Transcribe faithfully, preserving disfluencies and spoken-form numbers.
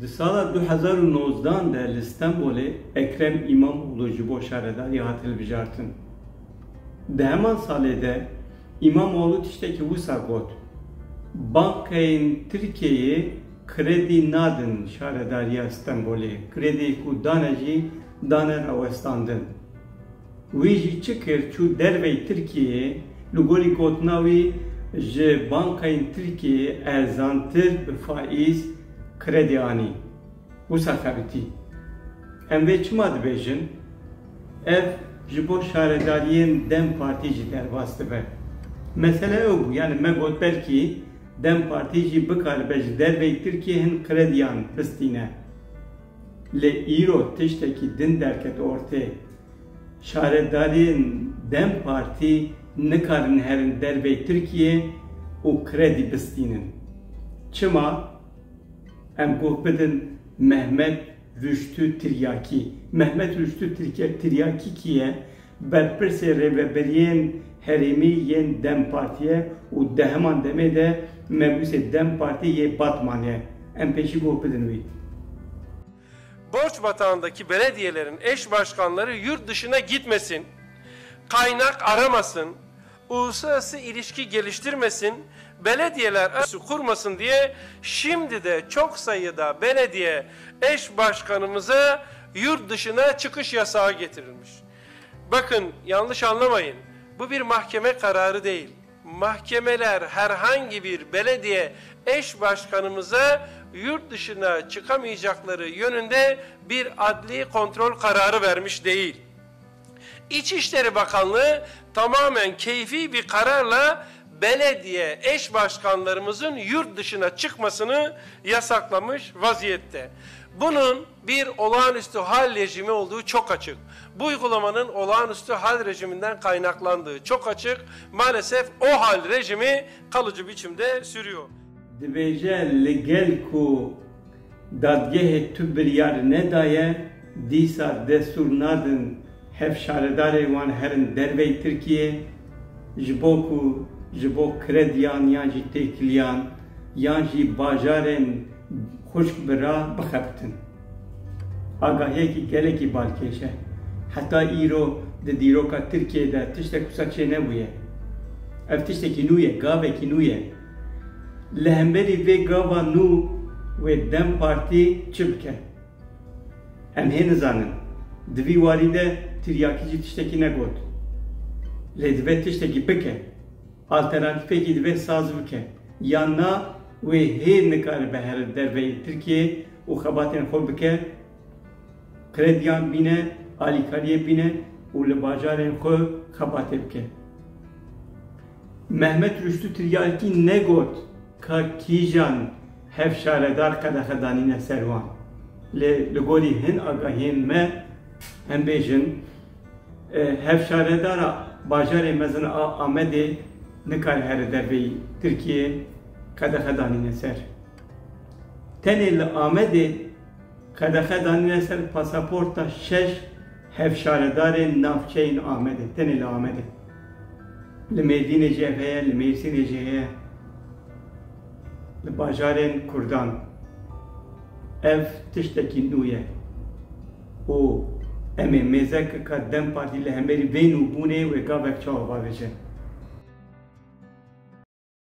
Di sala du hezar û nozdan de li Stenbolê Ekrem Îmamoğlu ji bo şaredarî hat hilbijartin. Di heman salê de Îmamoğlu tiştekî wisa got, Bankayên Tirkiyeyê kredî nadin şaredariya Stenbolê, kredî ku dane jî dane rawestandin. Wî jî çi kir, çû dervey Tirkiyeyê, li gorî gotina wî ji bankayên Tirkiyeyê erzantir bi faîz kredî anî. Wisa xebitî. Em vê çima dibêjin? Ev ji bo şaredariyên DEM Partî jî derbas dibe. Mesele ew bû, yani me got belkî DEM Partî jî bikaribe ji dervey Tirkiyê hin krediyan bistîne. Lê îro tiştekî din derket ortê. Şaredarên DEM Partî nikarin herin dervey Tirkiyê û kredî bistînin. Çima? Em guh bidin Mehmet Rüştü Tiryakî. Mehmet Rüştü Tirke-, Tiryakî kî ye? Berpirsê rêveberiyên herêmî yên DEM Partî ye û di heman demê de mebûsê DEM Partî yê Batmanê ye. Em pêşî guh bidin wî. Borç batağındaki belediyelerin eş başkanları yurt dışına gitmesin, kaynak aramasın, uluslararası ilişki geliştirmesin, belediyeler arası kurmasın diye şimdi de çok sayıda belediye eş başkanımıza yurt dışına çıkış yasağı getirilmiş. Bakın, yanlış anlamayın. Bu bir mahkeme kararı değil. Mahkemeler herhangi bir belediye eş başkanımıza yurt dışına çıkamayacakları yönünde bir adli kontrol kararı vermiş değil. İçişleri Bakanlığı tamamen keyfi bir kararla belediye eş başkanlarımızın yurt dışına çıkmasını yasaklamış vaziyette. Bunun bir olağanüstü hal rejimi olduğu çok açık. Bu uygulamanın olağanüstü hal rejiminden kaynaklandığı çok açık. Maalesef o hal rejimi kalıcı biçimde sürüyor. Dibêje, li gel ku dadgehê tu biryar nedaye, dîsa destûr nadin hevşaredarê wan herin dervey Tirkiyê, ji bo ku ji bo krediyan yan jî têkiliyan yan jî bajarên xwişk bi ra bixebitin. Agahiyekî gelekî balkêş e. Heta îro di dîroka Tirkiyê de tiştek wisa çênebûye. Ev tiştekî nû ye, gavekî nû ye. Li hemberî vê gava nû wê DEM Partî çi bike? Em hê nizanin. Di vî warî de tiryakî jî tiştekî negot. Lê divê tiştekî bike. Alternatîfekî divê saz bike. Yan na wê hê nikaribe here derveyî Tirkiyê û xebatên xwe bike, krediyan bîne, alîkariyê bîne û li bajarên xwe xebatê bike. Mehmet Rüştü Tiryakî negot ka kîjan hevşaredar qedexe danîne ser wan. Lê li gorî hin agahiyên me, em bêjin, e, hevşaredara bajarê mezin a Amedê nikare here derveyî Tirkiyê qedexe danîne ser. Tenê li Amedê qedexe danîne ser pasaporta şeş hevşaredarên navçeyên Amedê, tenê li Amedê. Li Mêrdînê jî ev heye, li Mêrsînê jî heye, li bajarên Kurdan. Ev tiştekî nû ye û em ê mêzeke ka DEM Partî li hemberî vê nûbûnê wê gavek çawa bavêje.